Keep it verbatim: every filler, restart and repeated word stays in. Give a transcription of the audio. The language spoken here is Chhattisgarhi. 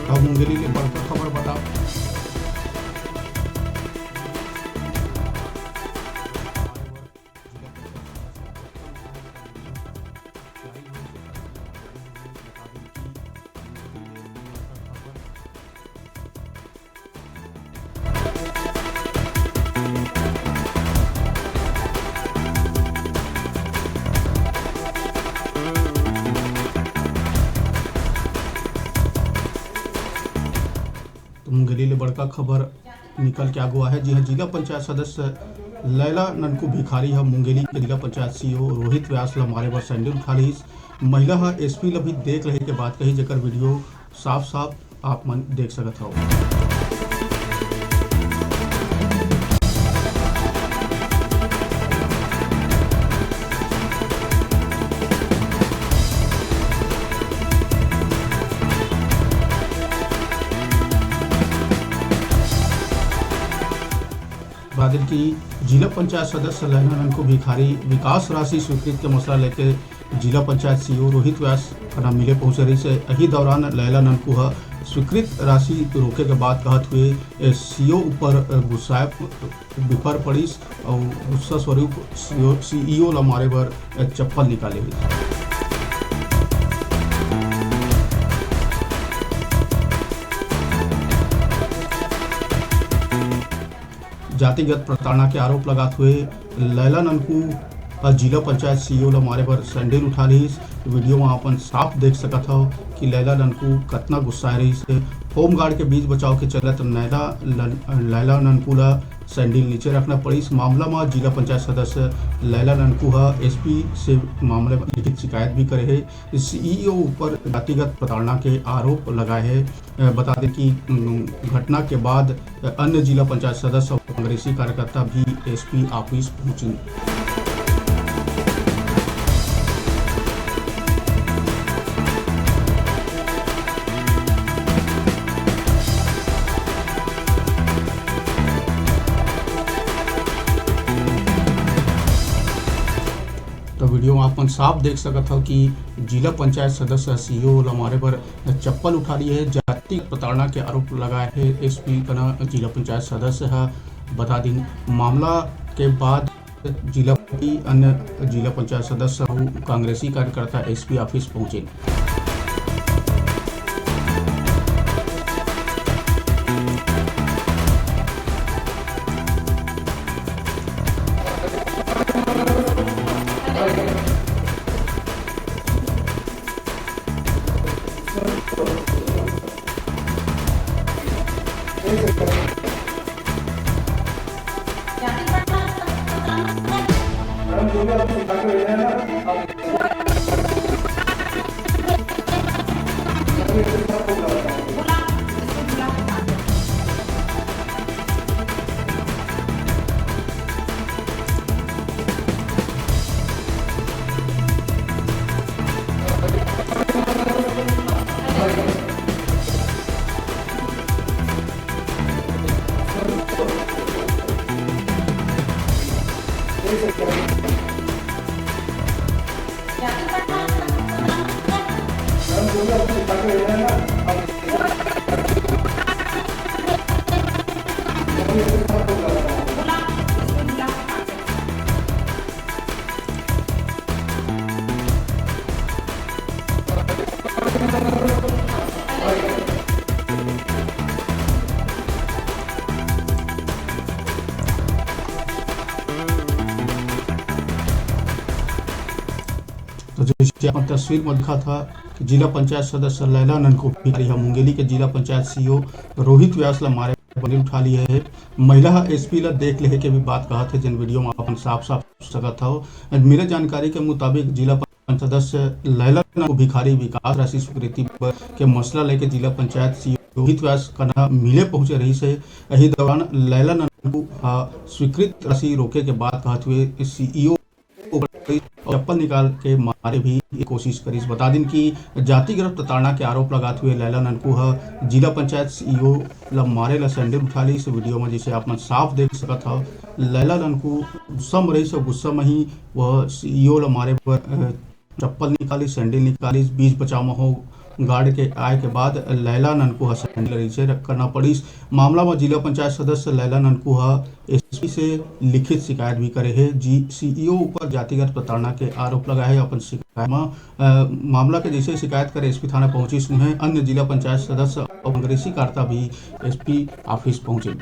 अब मुंगेली ले बड़का खबर बता। तो मुंगेली ले बड़का खबर निकल के आगू आहे। जी हाँ, जिला पंचायत सदस्य लैला ननकू भिखारी ह मुंगेली के जिला पंचायत सीईओ रोहित व्यास ल मारे बर सैंडल उठा लिस। महिला ह एसपी ल भी देख लेहे के बात कही, जेकर वीडियो साफ साफ आप मन देख सकत हव। बादल की जिला पंचायत सदस्य लैला ननकू भिखारी विकास राशि स्वीकृत के मसला लेके जिला पंचायत सीईओ रोहित व्यास कना मिले पहुंचे रहिस हे। एही दौरान लैला ननकू ह स्वीकृत राशि रोके के बात कहत हुए सीईओ ऊपर गुस्साए बिफर पड़िस अउ गुस्सा स्वरूप सीईओ ल मारे बर चप्पल निकाले रहिस। जातिगत प्रताड़ना के आरोप लगात हुए लैला ननकू ह जिला पंचायत सीईओ ल मारे बर सैंडल उठा लिस। वीडियो म अपन साफ देख सकत हव कि लैला ननकू कतना गुस्साए रहिस हे। होमगार्ड के बीच बचाव के चलत नैला लन-, लैला ननकू ल सैंडल नीचे रखना पड़िस। मामला म जिला पंचायत सदस्य लैला ननकू ह एसपी से मामले म लिखित शिकायत भी करे हे। सीईओ ऊपर जातिगत प्रताड़ना के आरोप लगाए हे। अ, बता दें कि, उम, घटना के बाद, अ, अन्य जिला पंचायत सदस्य और कांग्रेसी कार्यकर्ता भी एसपी ऑफिस पहुंचे। तो वीडियो में आप मन साफ देख सकत हव कि जिला पंचायत सदस्य सीईओ ल मारे बर चप्पल उठा लिहे। जाति प्रताड़ना के आरोप लगाए हे एसपी कना जिला पंचायत सदस्य ह। बता दिन मामला के बाद जिला अन्य जिला पंचायत सदस्य अउ कांग्रेसी कार्यकर्ता एसपी ऑफिस पहुंचे। तो जैसे अपन तस्वीर में दिखा था कि जिला पंचायत सदस्य लैला ननकू भिखारी ह मुंगेली के जिला पंचायत सीईओ रोहित व्यास ला मारे बंदूक उठा लिहे हे। महिला ह एसपी ला देख लेहे के भी बात कहत हे, जेन वीडियो में अपन साफ साफ सकत हव। मिले जानकारी के मुताबिक जिला पंचायत सदस्य लैला ननकू भिखारी विकास राशि स्वीकृति बर के मसला लेके जिला पंचायत सीईओ रोहित व्यास कना मिले पहुंचे रहिस हे। एही दौरान लैला ननकू ह स्वीकृत राशि रोके के बात कहत हुए सीईओ ऊपर चप्पल निकाल के मारे भी कोशिश करिस। बता दिन कि जातिगत प्रताड़ना के आरोप लगात हुए लैला ननकू ह जिला पंचायत सीईओ ल मारे ला सैंडल उठा लिस। वीडियो में जैसे आप मन साफ देख सकत हव, लैला ननकू गुस्सा में रहिस अउ गुस्सा में ही वह सीईओ ल मारे बर, अ, चप्पल निकालिस, सैंडल निकालिस, बीच बचाव में हो गार्ड के आय के बाद लैला ननकू ह सैंडल नीचे करना पड़िस। मामला म जिला पंचायत सदस्य लैला ननकू ह एसपी से लिखित शिकायत भी करे हे। जी, सीईओ ऊपर जातिगत प्रताड़ना के आरोप लगा हे। अपन शिकायत म, अ, मामला के जैसे शिकायत करे एसपी थाना पहुंचिस उहें, अन्य जिला पंचायत सदस्य अउ कांग्रेसी कार्यकर्ता भी एसपी ऑफिस पहुंचे।